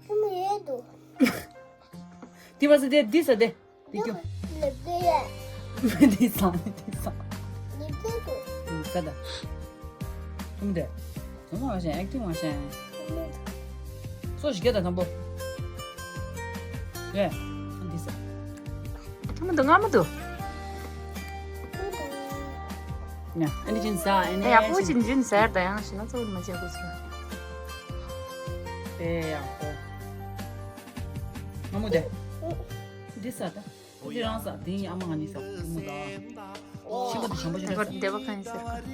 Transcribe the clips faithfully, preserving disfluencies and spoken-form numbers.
ཁྱིམ་ཡོད་དོ། དེ་བ་ས་དེ་འདི་ས་དེ། འདི་ཀྱོ། ལེབ་ཀྱི་ཡ། འདི་ས་འདི་ས། ལེབ་ཀྱི་དོ། ས་ད། ཐུམ་དེ། ཐུམ་མ་ཤེས་ཨེག་ཊིང་མ་ཤེས། སོ་ཞིག་ག་ད་དང་པོ། ཡེ། འདི་ས། ཐུམ་དུ་ང་མ་དུ། ཡ་ཨ་ནི་ཅིན་ས་ཨ་ནི་ཡག་པོ་ཅིན་ཅིན་ཟེར་ད་ཡང་ཤི་ན་ཚོ་མ་བྱེད་དགོས་ཚོ། ཨེ་ཡག་པོ། ང་མོ་དེ། འདི་ས་ད། འདི་རང་ས་དེ་ཡིན་ཨ་མ་ང་ནི་ས་ཐུམ་མོ་ད། ཤི་མོ་དེ་བྱམས་པོ་ཅིན་ས། འདི་བ་ཁ་ཡིན་ཟེར་ག།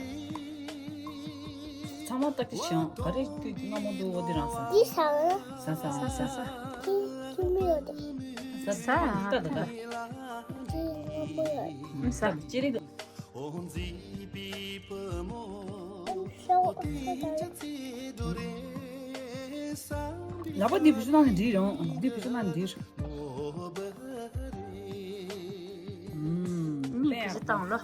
ཚང་མ་ཏག་ཏག་བྱུང་ག་རེ་ཁྱོད་ཀྱི་སྔ་མོ་འདུག་འོ་དེ་རང་ས། འདི་ས། ས་ས་ས་ས། ས་ས། ཁྱི་ཁྱི་མི་ཡོད་དེ། ས་ས་ས། ད་ད་ད། ཁྱི་སྔ་མོ་ཡོད། ས་ཅི་རིགས། ཤོག་ཤོག་ད། ལག་པ་འདི་བུ་ཆུ་ནང་ནས་འདྲིས་རང་འདི་བུ་ཆུ་ནང་ནས་འདྲིས། ཨུམ། མི་བུ་ཆུ་བཏང་ལོ།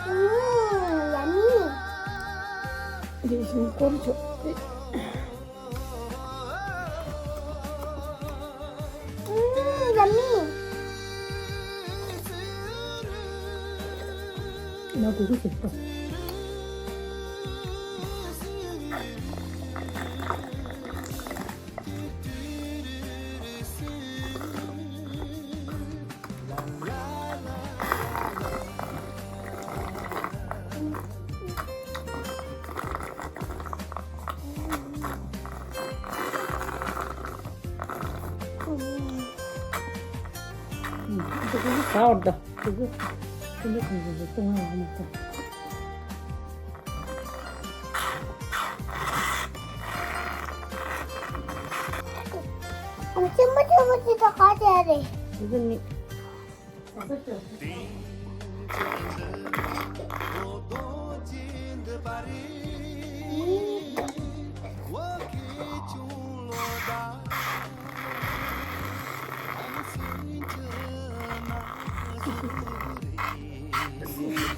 ཨུམ། ཡ་མི། འདི་བཞིན་སྐོར་ཆོག་སྟེ། ཨུམ། ཡ་མི། ང་གུ་གུ་ཟེར་ཏོ། ཨ་མ་ཆེན་པོ་ཆེན་པོ་ཅིག་ད་ག་དེ་རེད། དེ་ཚོ་ནི།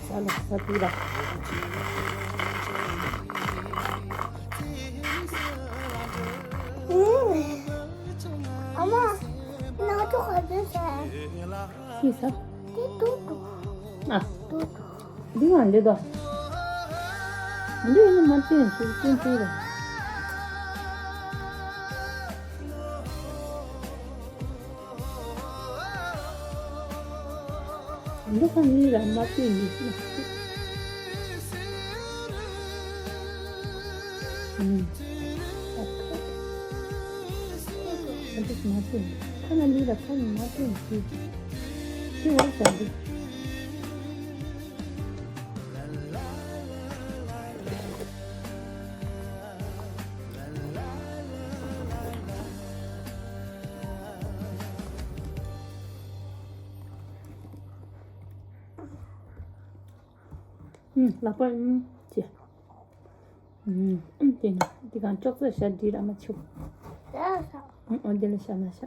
ས་ལ་ས་ཏི་ལ། ཨ་མ། ང་ཚོ་ག་དུས་ཟ། ཅི་ཟ། དེ་ཏུ་ཏུ། ཨ། ཏུ་ཏུ། འདི་ང་འདི་དང་། འདི་ཡིན་ན་མ་བསྟན་སུ་བསྟན་ཚུལ་རེད། འདི་ཁ་ནི་ར་མ་བསྟན་ནི། ཨུམ། ཨ་འདི་མ་བསྟན། ཁ་ན་ནི་ར་ཁ་ནི་མ་བསྟན་ནི། ཅི་བ་ཟ་འདི། ཨུམ། ལག་པ་ཨུམ་ཅེ། ཨུམ། ཨུམ་ཅེ་ན་འདི་གང་ཅོག་ཙེ་ཤ་འདི་ར་མ་ཆུ། ཨུམ། འོ་འདི་ལ་ཤ་ན་ཤ།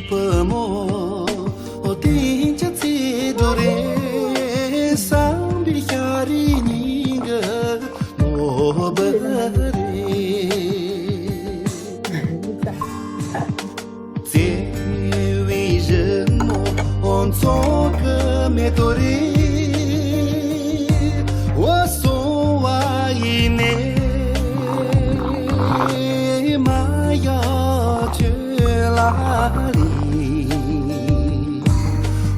བུ་མོ་བསྟན་ཅིང་ཚེ་རྡོ་རེད། བསམ་པའི་ཤ་རི་སྙིང་གི་ནོར་བུ་རེད། བརྩེ་བའི་གཞི་མོ་མཚོ་གི་མེ་ཏོག་རེད། འོ་སོང་བ་ཡིན་ནས་མ་ཡ་ཆོས་ལ་ལི།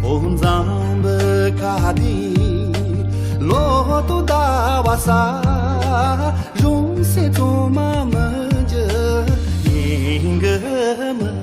འོ་འཛམ་བུ་ག་དེ་ལོ་ཏོ་ཟླ་བ་ས། རུང་སེ་ཚོ་མ་མི་འཇུ་ཡིན་གི་མི།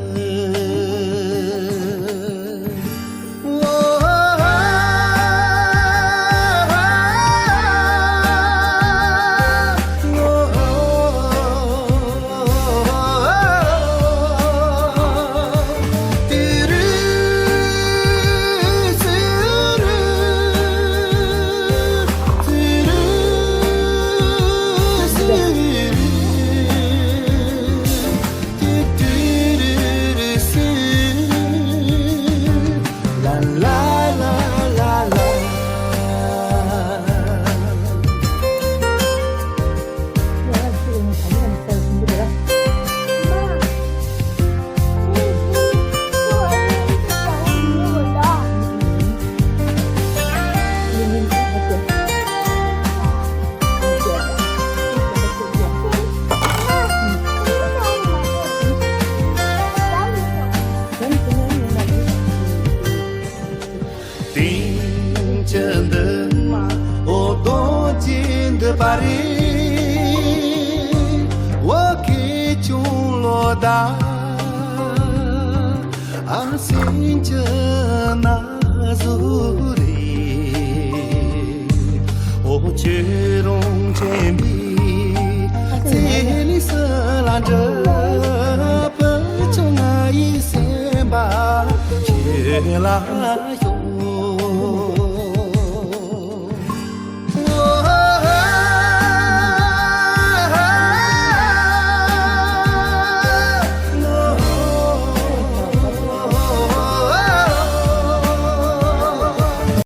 དེང་ཕྱི་འདི་མ་འོ་རྡོ་རྗེ་འདི་པ་རེད། འོ་ཁེ་ཆུང་ལོ་ད་ཨ་སེང་ཆུ་ན་ཟུ་རེད། འོ་ཆོས་རོང་ཆེན་པའི་རྩེ་ལི་སི་ལ་འདྲ་བུ་ཆུང་ང་ཡི་སེམས་པ་ཁྱེད་ལ་ཡོད།